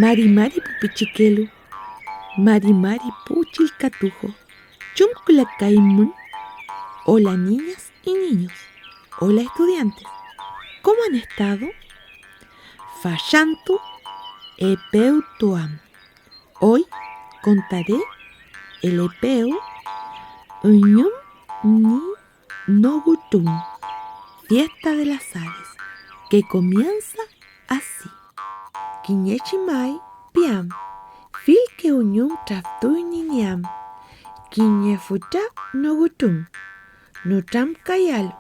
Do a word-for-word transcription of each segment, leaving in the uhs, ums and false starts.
Mari mari pu pichikelu, mari mari pu chillkatujo, ¿chumkülakaymün? Hola niñas y niños, hola estudiantes, ¿cómo han estado? Fachantü epew tuam. Hoy contaré el epew üñüm ñi nogutun, fiesta de las aves, que comienza así. Kiñechi may piam, fillke üñüm traftuy ñi ñam, kiñe fütra nogutun, nütramkayalu,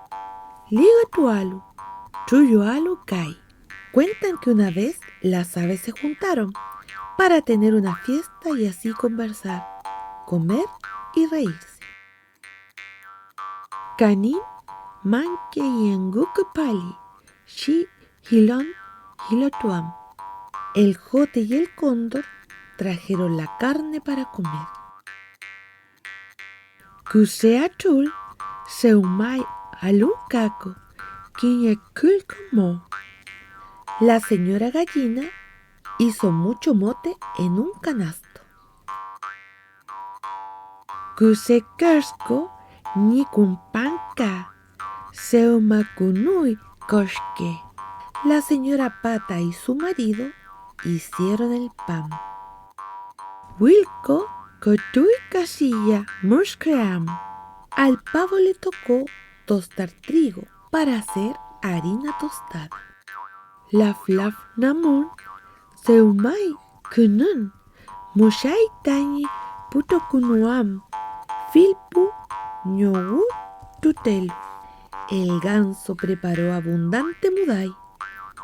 ligütualu, truyualu kay. Cuentan que una vez las aves se juntaron para tener una fiesta y así conversar, comer y reírse. Kanin manke yengu küpali, xi hilon hilotuam. El jote y el cóndor trajeron la carne para comer. Kuse atrul sewmay alun kaku kiñe külku mo. La señora gallina hizo mucho mote en un canasto. Kuse kersko ñi kumpanka sewmakünuy koshke. La señora Pata y su marido hicieron el pan. Wilko kütuy kasilla müsküram. Al pavo le tocó tostar trigo para hacer harina tostada. Laflaf namun sewmay künün, müshay tañi putrokünuam fill pu ñogu tutelu. El ganso preparó abundante muday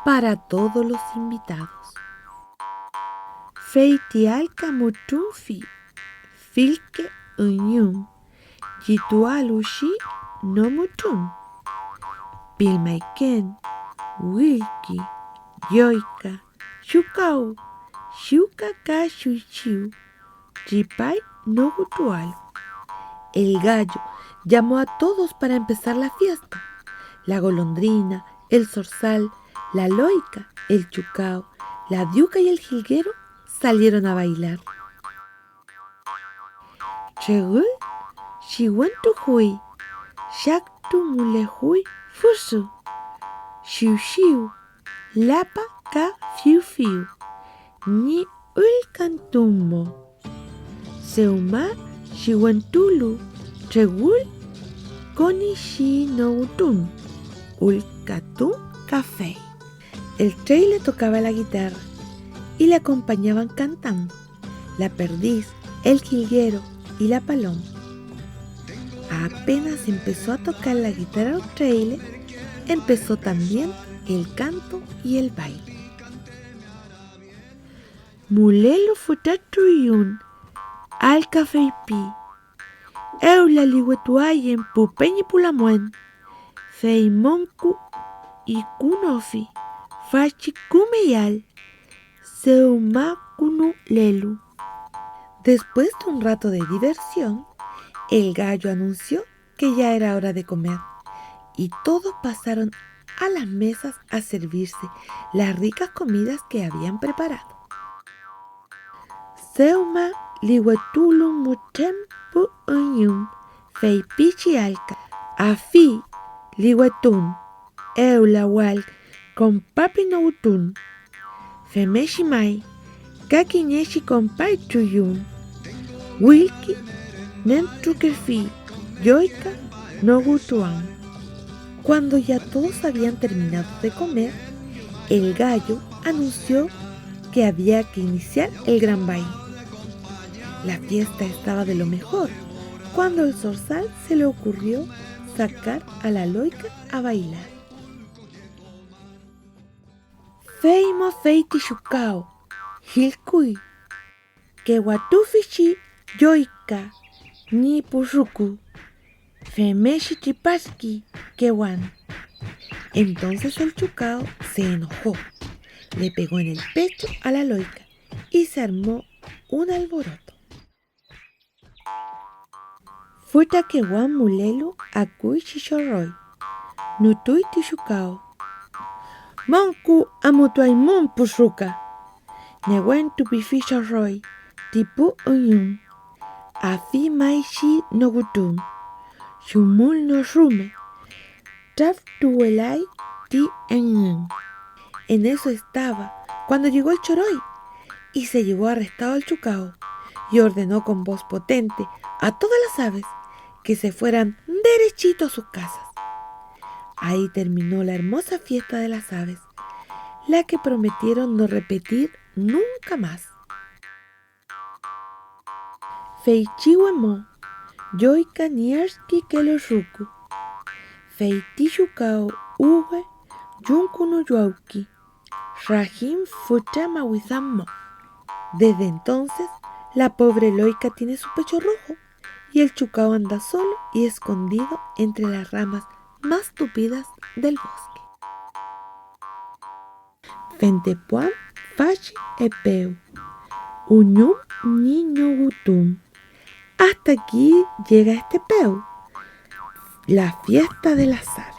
para todos los invitados. Fey ti alka mütrümfi fillke üñüm, llitualu xi no mütrüm. Pilmayken, willki, lloyka, chukaw, chiwka ka chuychiw, tripay nogutrualu. El gallo llamó a todos para empezar la fiesta. La golondrina, el zorzal, la loika, el chukaw, la diuka y el jilguero salieron a bailar. Tregül chiwentujuy, chaktu mulejuy füsü, chiwchiw, lapa ka fiwfiw ñi üllkantun mo. Dewma chiwentulu tregül koni xi nowtun, üllkatun kafey. El treile tocaba la guitarra y le acompañaban cantando. La perdiz, el jilguero y la paloma. Apenas empezó a tocar la guitarra el treile, empezó también el canto y el baile. Mülelu fütra truyun, alka feypi: "Ewla liwetuayen pu peñi pu lamwen", fey monku ikunofi fachi kümeyal dewmakünulelu. Después de un rato de diversión, el gallo anunció que ya era hora de comer, y todos pasaron a las mesas a servirse las ricas comidas que habían preparado. Dewma liwetulu mütrem pu üñüm feypichi alka: "Afi liwetun, ewla wall konpapi nowtun". Femngechi may, ka kiñechi konpay truyun, willki nentrukefi lloyka nowtruam. Cuando ya todos habían terminado de comer, el gallo anunció que había que iniciar el gran baile. La fiesta estaba de lo mejor cuando el zorzal se le ocurrió sacar a la loika a bailar. Fey mo fey ti chukaw, jilkuy, kewatufichi lloyka ñi pu ruku, femngechi tripaski kewan. Entonces el chukaw se enojó, le pegó en el pecho a la loika y se armó un alboroto. Fütra kewan mülelu akuy chi chorroy, nütruy ti chukaw: "Monku amutuaymün pu ruka, Newentu pifi chorroy ti pu üñüm, afi maychi no wütun, chumül no rume, traftuwelay ti engün. En eso estaba cuando llegó el choroy y se llevó arrestado al chukaw y ordenó con voz potente a todas las aves que se fueran derechito a sus casas. Ahí terminó la hermosa fiesta de las aves, la que prometieron no repetir nunca más. Feychi wemo, lloyka nierkikelu ruku, fey ti chukaw uwe llungkünullwawki, rajim fütra mawisan mo. Desde entonces, la pobre loika tiene su pecho rojo y el chukaw anda solo y escondido entre las ramas más tupidas del bosque. Fente puam fachi epew, uñum ñi ñowütun. Hasta aquí llega este pew, la fiesta de las aves.